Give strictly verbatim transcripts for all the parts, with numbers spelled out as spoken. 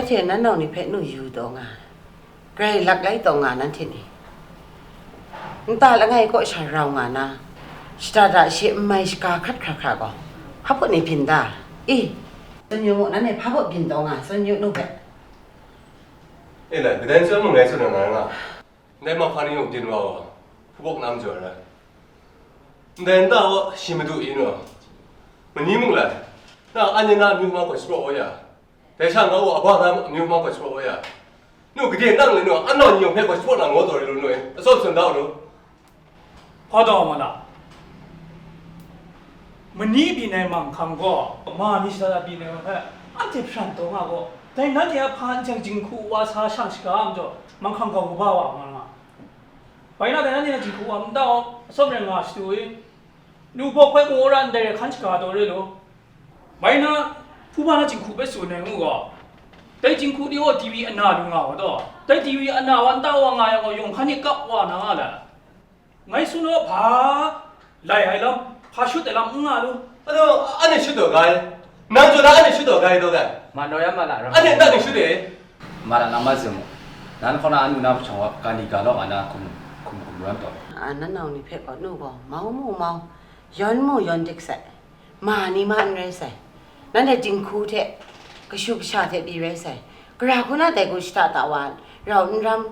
Nanhte nan nau ni hpe nu yu taw nga, grai lak lai taw nga nanhte ni. Nta langai kaw sha rau nga na, shada da she n mai shaga hkrat hkra hkra gaw, hpa hput ni byin ta? I, tsun yu mu, nanhte hpa hput byin taw nga, tsun yu nu hpe. E lai, kadai n tsun mu, ngai tsun na nga. Ndai mahkra ni yawng byin wa wa, hpubawk na majaw ai rai. Ndai nta wa shi madu i nu, mani mung lai, na an ni na amyu ma gaw shapraw wa ya, dai sha nga wa aba na amyu ma gaw shapraw wa ya, nu gade nang le nu, an nau ni yawng hpe gaw shapraw na ngaw taw rai lu nu e, atsawm tsun da u nu. Hpa taw ma la? Mani byin ai manghkang gaw, ma ni shada da byin ai wa hpe, anhte hpran taw nga gaw, dai nanhte a hpa n jang jinghku wa sa shang shaga a majaw, manghkang gau kaba wa nga nga. Bai na, dai nanhte na jinghku wa n ta aw, atsawm rai nga shadu i? Nu hpawk hpe mu ra ndai rai hkan shaga taw re lu. Bai na, hpu hpa na jinghku hpe tsun ai ngu gaw, dai jinghku ni gaw T V ana lu nga wa taw, dai T V ana wa n ta wa nga yang gaw, yawng hkan e kap wa na nga la. Ngai tsun gaw, hpa lai ai lam, hpa shut ai lam n nga lu. Anu, anhte shut taw ga ai. Nang jaw na anhte shut taw ga ai taw ga ai. Ma naw ya ma la ram. Anhte nta ni shut e. Ma la na ma zi mu. Nan hkaw na anu na hpawng wa, ga ni ga law nga na hkum, hkum, hkum ram taw. A, nan nau ni hpe gaw, nu gaw, mau mu mau, yawn mu yawn dik sai, ma ni ma n rai sai, nanhte dinghku hte, kashu kasha hte pyi rai sai, gara hku na dai gaw shada da wa, rau n ram,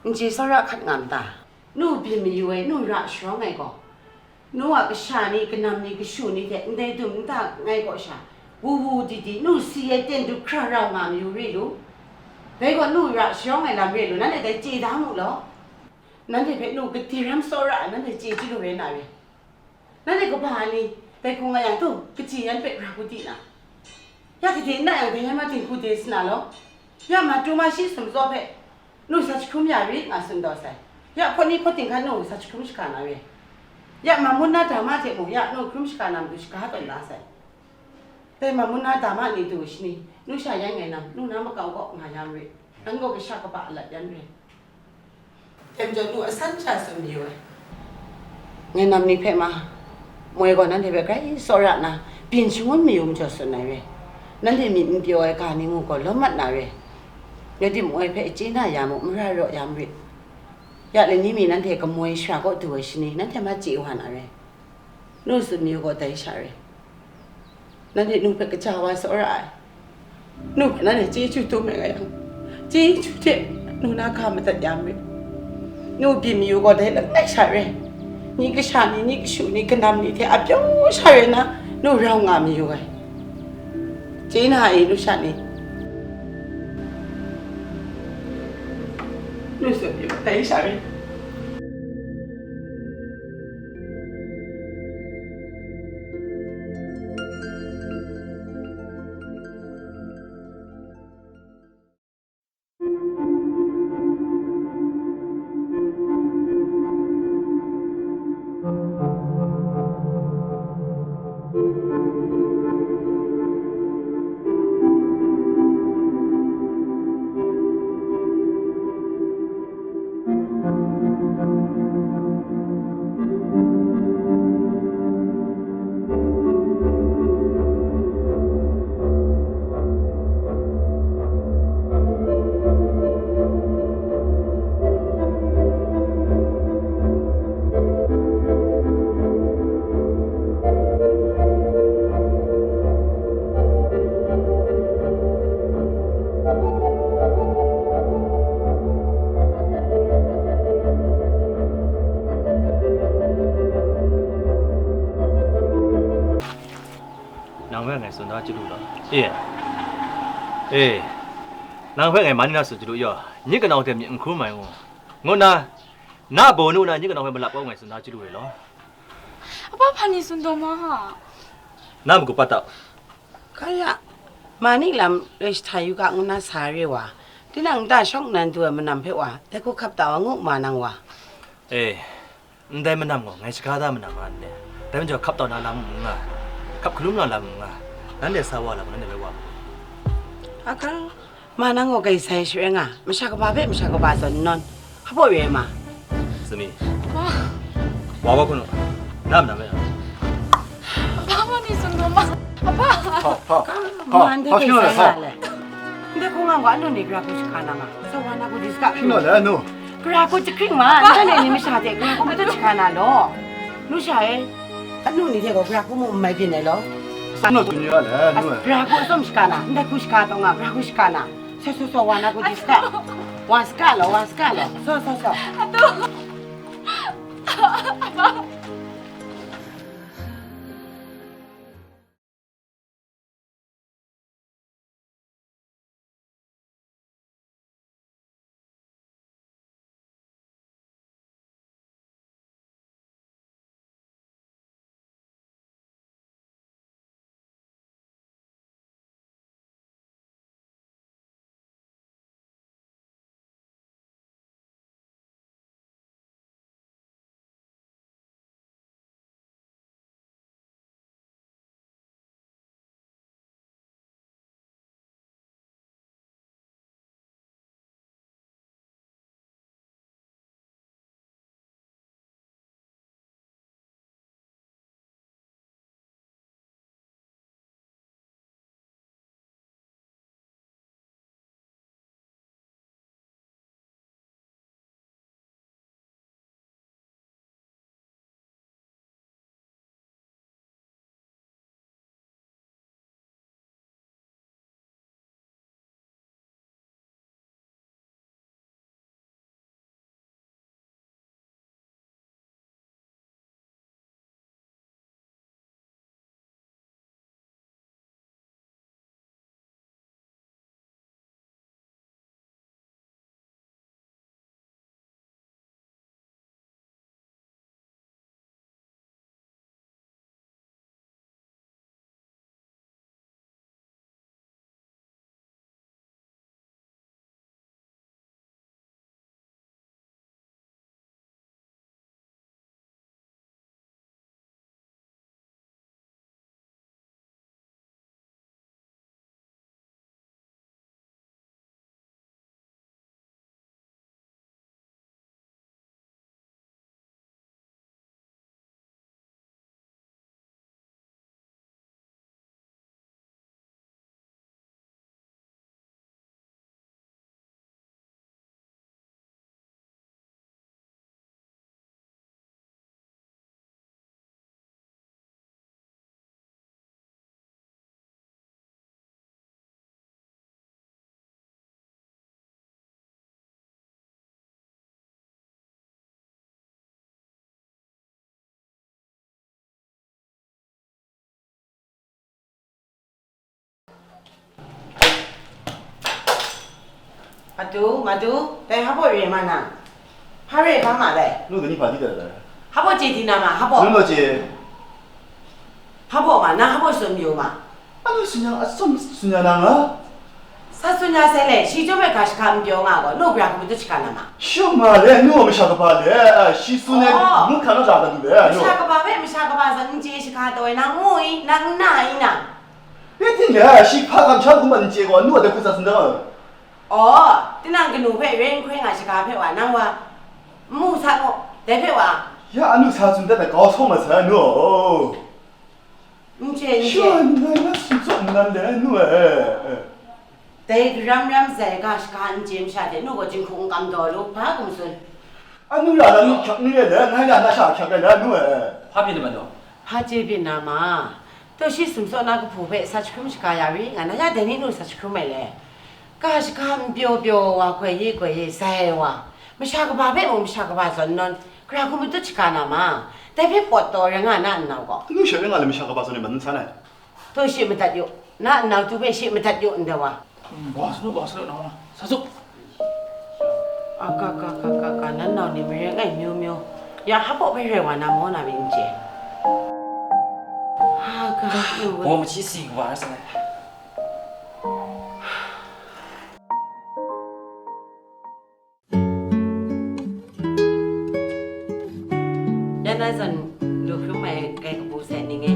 n chye tsawra hkat nga ma ta? Nu byin mayu ai, nu ra sharawng ai gaw, nu a kasha ni, kanam ni, kashu ni hte ndai dum nta ngai kaw sha, wu wu di di, nu si ai ten du hkra rau nga mayu re lu. Dai gaw nu ra sharawng ai lam re lu, nanhte dai chye da mu law. Nanhte hpe nu gade ram tsawra ai, nanhte chye chyalu rai na re. Nanhte kaba ni dai hku nga yang tu, kaji yan hpe ra hku di na? Ya gade n na yang, dai yan ma dinghku de sa na law? Ya ma tu ma shi sumtsaw hpe, nu sa jahkrum ya rit nga tsun taw sai. Ya hpawt ni hpawt ting hkan nu sa jahkrum shaga na re. Ya ma mun na dama hte mung, ya nu hkrum shaga na matu shaga tawn da sai. Dai ma mun na dama ni du shani, nu sha yan ngai nang, nu na makau kaw nga ya marit. Nang gaw kasha kaba alat yan re. Tem jaw nu asan sha tsun mayu ai. Ngai nam ni hpe ma, moi gaw nanhte hpe grai tsawra nna, byin shangun mayu majaw tsun ai re. Nanhte myit n pyaw ai ga ni mu gaw lawm mat na re. Ngai tim moi hpe chye na ya mu, mara raw ya marit. Ya lani mi nanhte kamoi shara kaw du ai shani, nanhte ma chye wa na re. Nu tsun mayu gaw dai sha re. Nanhte nu hpe kaja wa tsawra ai. Nu hpe nanhte chyeju dum ai nga yang, chyeju hte nu na ga madat ya marit. Nu byin mayu gaw dai langai sha re. Ni kasha ni, ni kashu ni, kanam ni hte a pyaw sha re na, nu rau nga mayu ai. Chye na e, nu sha ni. Nu tsun mayu gaw dai sha re. Nang hpe ngai tsun da chyalu law. E, e, nang hpe ngai man ni na tsun chyalu yaw, nyi kanau hte myit n hkrum ai ngu, ngu nna, na baw nu na nyi kanau hpe malap kau ngai tsun da chyalu ai law. Apa hpa ni tsun taw ma ha? Na magup pat ta u. Kaya, ma ni lam rai jahta yu ga ngu na sa re wa, tinang nta shawng nnan du ai manam hpe wa, dai hku hkap ta wa ngu ma nang wa. E, ndai manam gaw ngai shaga da manam nga n le? Dai majaw hkap taw na lam n nga, hkap hkalum na lam n nga, nanhte sa wa lam nanhte bai wa mu. Akang, ma nang gaw kai sai sharai nga, masha kaba hpe masha kaba zawn n nawn, hpa baw re ai ma? Sumi. Wa wa hkunu, na manam e. Apa ma ni tsun taw ma? Apa? Hpa, hpa, hpa, ma ndai hpa, kai hpa, sai hpa. Nga le. Ndai hkawng nga gaw, anu ni gara hku shaka na ma? Sa wa na hku di saga. Hpyi naw le, anu. Gara hku jahkring ma, ndai ni masha hte gara hku matut shaka na law. Nu sha e, anu ni hte gaw gara hku mu n mai byin ai law. Sa naw tsun ya le, anu e. Gara hku atsawm shaka na, ndai hku shaka taw nga, gara hku shaka na. Sa, sa, sa, wa na hku di saga. Wa saga law, wa saga law. Sa, sa, sa. Madu, Madu, dai hpa baw re ma na? Hpa re hpa ma dai? Nu dai ni hpa di da da. Hpa baw chye di na ma, hpa baw? Nu law chye. Hpa baw ma, na hpa baw tsun mayu ma? Anu tsun ya, atsawm tsun ya na nga. Sa tsun ya sai le, shi chyawm ai ga shaka n pyaw nga gaw, nu gara hku matut shaka na ma? Shum nga le, nu masha kaba le, shi tsun ai, oh, nu hkra naw ja da lu le, nu. Masha kaba hpe masha kaba zawn n chye shaka taw ai, nang ngu i, nang n na i na? Rai tim le, shi hpa kamsham hkum n chye gaw, nu a dai hku sa tsun da nga. Aw, tinang kanu hpe rai n hkoi nga shaga hpe wa, nang wa n mu sa gaw, dai hpe wa. Ya anu sa tsun dat ai, kau sawng mat sai, anu. N chye, n chye. Sure, ngai na tsun tsun nan le, anu e. Dai garam ram sai ga shaka n chye masha hte nu gaw jinghku n kam daw lu, hpa hkum tsun. Anu ra na nu hkyak ni le, ngai ra na sha hkyak ai le, anu e. Hpa byin na ma nu? Hpa chye byin na ma? Taw shi sumsaw na kahpu hpe sa jahkrum shaga ya ri, nga na ya dai ni nu sa jahkrum ai le. Ga shaka n pyaw pyaw wa, goi ye goi ye, zai ai wa, masha kaba hpe mung masha kaba zawn nawn, gara hku matut shaga na ma? Dai hpe pawt taw rai nga na nnau gaw. Anu sha rai nga le, masha kaba zawn e man n san ai. Taw shi madat yu, na nnau tu hpe shi madat yu ndai wa. Ba sa lu, ba sa lu, nau na. Sa su. Aka, ka, ka, ka, ka, nan nau ni marai ngai myu myu. Ya hpa baw hpe rai wa na maw na myit n chye. Ha, ka, ka, ka, wa. Baw machyi si kawa na sa ai. Ya na zawn lu hkrum ai kai kabu sai ning e,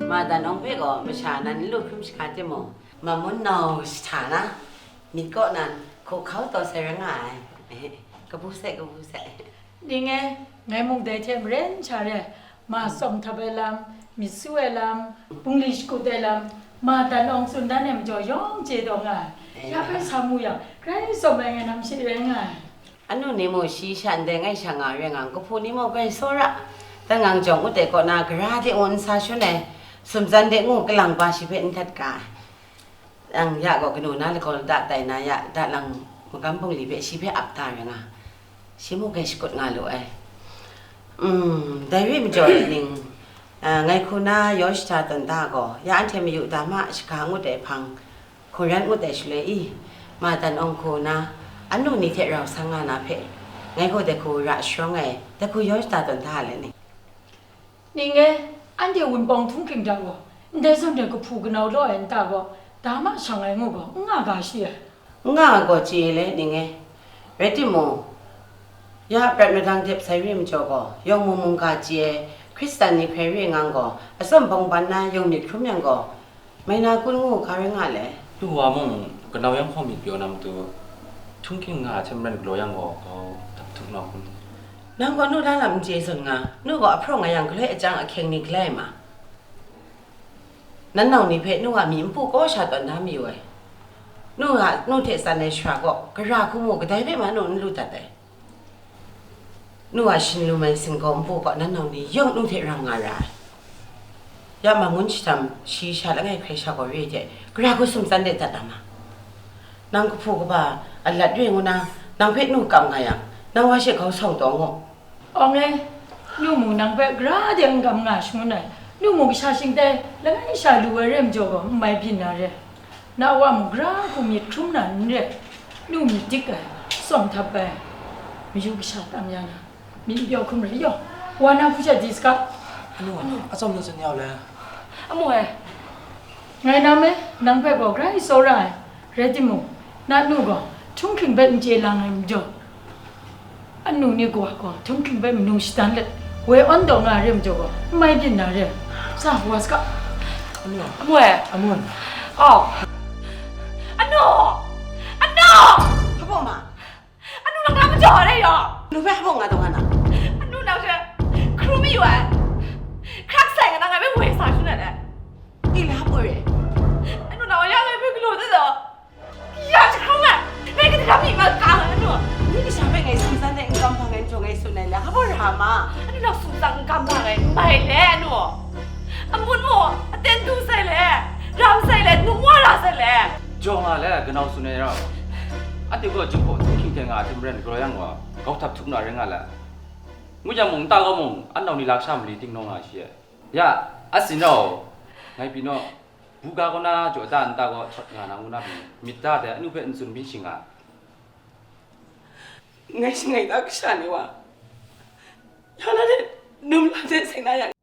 ma dan awng hpe gaw masha nan n lu hkrum shaga timung, mamun nau jahta na, myit kaw nan hku hkau taw sai rai nga ai. Kabu sai, kabu sai. Ning e, ngai mung dai hte maren sha re ai, ma tsawm htap ai lam, Myit su ai lam, bungli shakut ai lam, ma dan awng tsun dan ai majaw yawng chye taw nga ai. Ya hpe sa mu yang, grai tsawm ai ngai nam she rai nga ai. Anu ni mung shi sha ndai ngai sha nga re ngang, kahpu ni mung grai tsawra, dan ngang jawng ut ai kaw na, gara de ngu n sa shun ai, sumtsan de ngu kalang pa shi hpe n htat ga ai. Nang ya gaw kanu na lagaw lada tai na ya, da lang magam bungli hpe shi hpe ap da rai nga, shi mung grai shakut nga lu ai. Mm, dai re majaw ning, ah, ngai hku na yaw shada tawn da gaw, ya anhte mayu da ma, shaga ngut ai hpang, hkungran ngut ai shaloi i, ma dan awng hku na, anu ni hte rau sang nga na hpe, ngai gaw dai hku ra sharawng ai, dai hku yaw shada tawn da le ning. Ning e, anhte wunpawng htunghking hta gaw, ndai zawn de kahpu kanau law ai nta gaw, da ma shang ai ngu gaw, n nga ga shi ai. N nga ai gaw chye le, ning e. Rai timung, ya prat madang dep sai re majaw gaw, yawng mung mungga chye ai Hkristan ni hkrai re ngang gaw, atsawm bawng ban na yawng myit hkrum yang gaw, mai na kun ngu hka rai nga le. Nu wa mung kanau yanghpawng myit pyaw na matu, htunghking nga ai hte maren galaw yang gaw, kau dap htuk na kun? Nang gaw nu la lam n chye zawn nga, nu gaw ahpraw nga yang galoi ajang ahkyeng ni galai ma? Nan nau ni hpe nu a myi npu kaw sha tawn da mayu ai. Nu a, nu hte tsan ai shara gaw, gara hku mu kadai hpe ma nu n lu dat ai. Nu a shin lu mai singgaw npu kaw nan nau ni yawng nu hte rau nga ra ai. Ya ma ngun shadam, shi sha langai hkrai sha gaw re ai hte, gara hku sumtsan de dat na ma? Nang kahpu kaba a lat re ngu na, nang hpe nu kam nga yang, nang wa she grau sawng taw ngu. Awng e, nu mung nang hpe gara de n kam nga shangun ai, nu mung kasha shingtai langai sha lu ai re majaw gaw, n mai byin na re. Na wa mung gara hku myit hkrum na n re, nu myit dik ai, tsawm htap ai, mayu kasha tam ya na, myit n pyaw hkrum rai yaw, wa na hku sha di saga. Anu, atsawm nu tsun yau le. Amu e, ngai nam e, nang hpe gaw grai tsawra ai, rai timung, na nu gaw htunghking hpe n chye lang ai majaw, anu ni kawa gaw htunghking hpe manu shadan let, woi awn taw nga re majaw gaw, n mai byin na re. Sa, wa saga. Anu. Amu e. Amun. Aw. Anu! Anu! Hpa baw ma? Anu nang hta majaw re yaw? Anu hpe hpa baw nga taw nga na? Anu nang she hkrum mayu ai. Hkrak sai nga na ngai hpe woi sa shun ai dai. Ila hpa re? Anu nang wa ya ngai hpe galaw dat taw. Ya jahkrum ai! Ngai kadai ram myit nga kang ai anu? Ni kasha hpe ngai sumtsan de n kam hpang ai majaw ngai tsun ai le, hpa baw ra ma? Anu nang sumtsan n kam hpang ai n mai le anu? Amun mu, aten du sai le, ram sai le, num wa ra sai le. Jaw nga le, kanau tsun ai rau. Anhte gaw jinghpaw htunghking hte nga ai hte maren galaw yang gaw, grau htap htuk na rai nga le. Ngu yang mung, nta gaw mung, an nau ni lasha mali dingnaw nga shi e. Ya, a sin rau, ngai pyi naw, buga kaw na jaw da nta gaw shawt nga na ngu na pyi, myit da de anu hpe n tsun byin shi nga. Ngai shangai da kasha ni wa, ya na de, num la de seng na yang.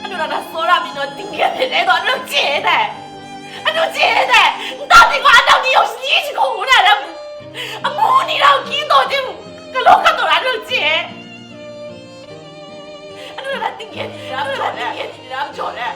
Anu na na tsawra mi naw, tingkyen hte dai gaw, anu chye dai. Anu chye dai. Nta ting gaw, anau ni yawng shani jahku ngu na ram, amu ni rau hkyi taw tim, galaw hkat taw na anu chye. Anu na na tingkyen hte dai, anu na na tingkyen hte dai, anu jaw dai.